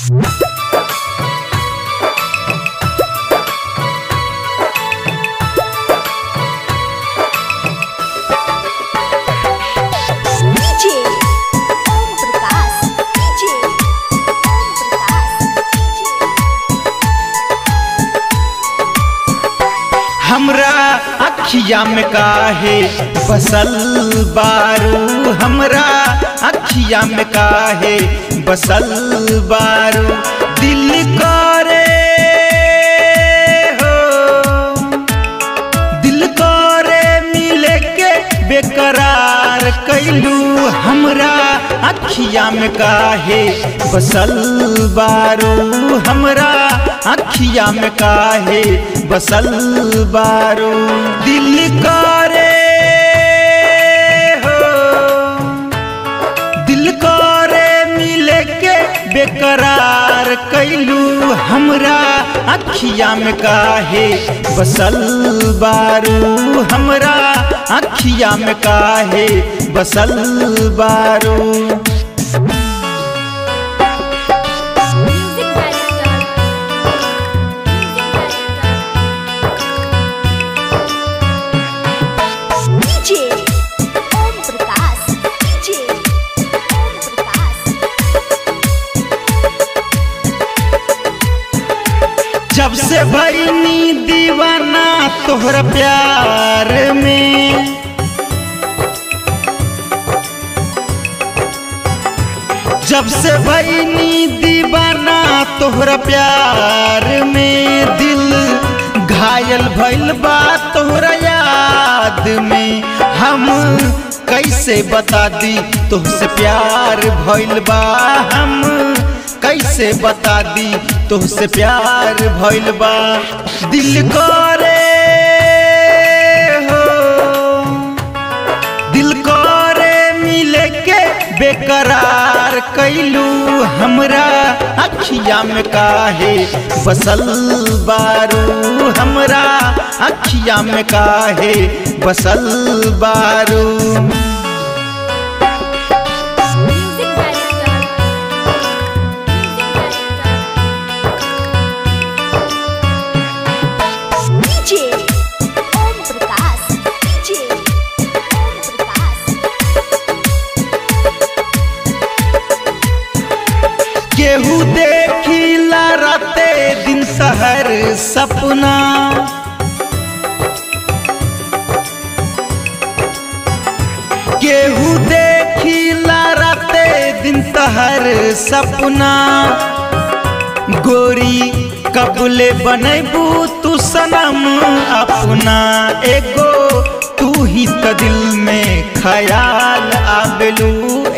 DJ Om Prakash, DJ Om Prakash, DJ. हमरा अखिया में काहे बसल बारू, हमरा अखिया में काहे बसल बारू। दिल करे हो, दिल करे मिले के बेकरार कैलू। हमरा अखिया में काहे बसल बारू, हमरा अखिया में काहे बसल बारू। दिल करे हो, दिल करे मिले के बेकरार कैलू। हमरा अखिया में काहे बसल बारू, हमरा अखिया में काहे बसल बारू। Music director, music director, DJ Om Prakash, DJ Om Prakash. जब से भईनी दीवाना तोहरा प्यार में, जब से भईनी दीवाना तोहरा प्यार में, दिल घायल भइल बा तोहरा याद में। हम कैसे बता दी तोहसे प्यार भइल बा, हम कैसे बता दी तोहसे प्यार भइल बा। दिल करे हो, दिल करे मिले के बेकरार कैलू। हमरा अखिया में काहे बसल बारू, हमरा अखिया में काहे बसल बारू। Music director, music director, DJ Om Prakash, DJ Om Prakash. केहू देखिला राते दिन शहर सपना, केहू देखिला राते दिन तहर सपना। गोरी कबले बनैबू तू सनम अपना, एगो तू ही त दिल में ख्याल आबेलू,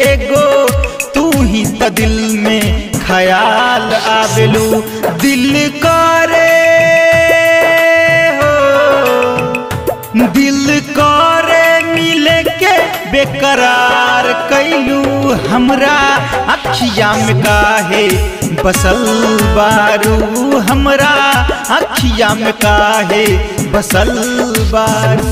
एगो तू ही त दिल में ख्याल आबेलू। दिल करे हो, दिल करे मिले के बेकरार कैलू। हमरा अखिया में काहे बसल बारू, हमरा अखिया में काहे बसल बारू।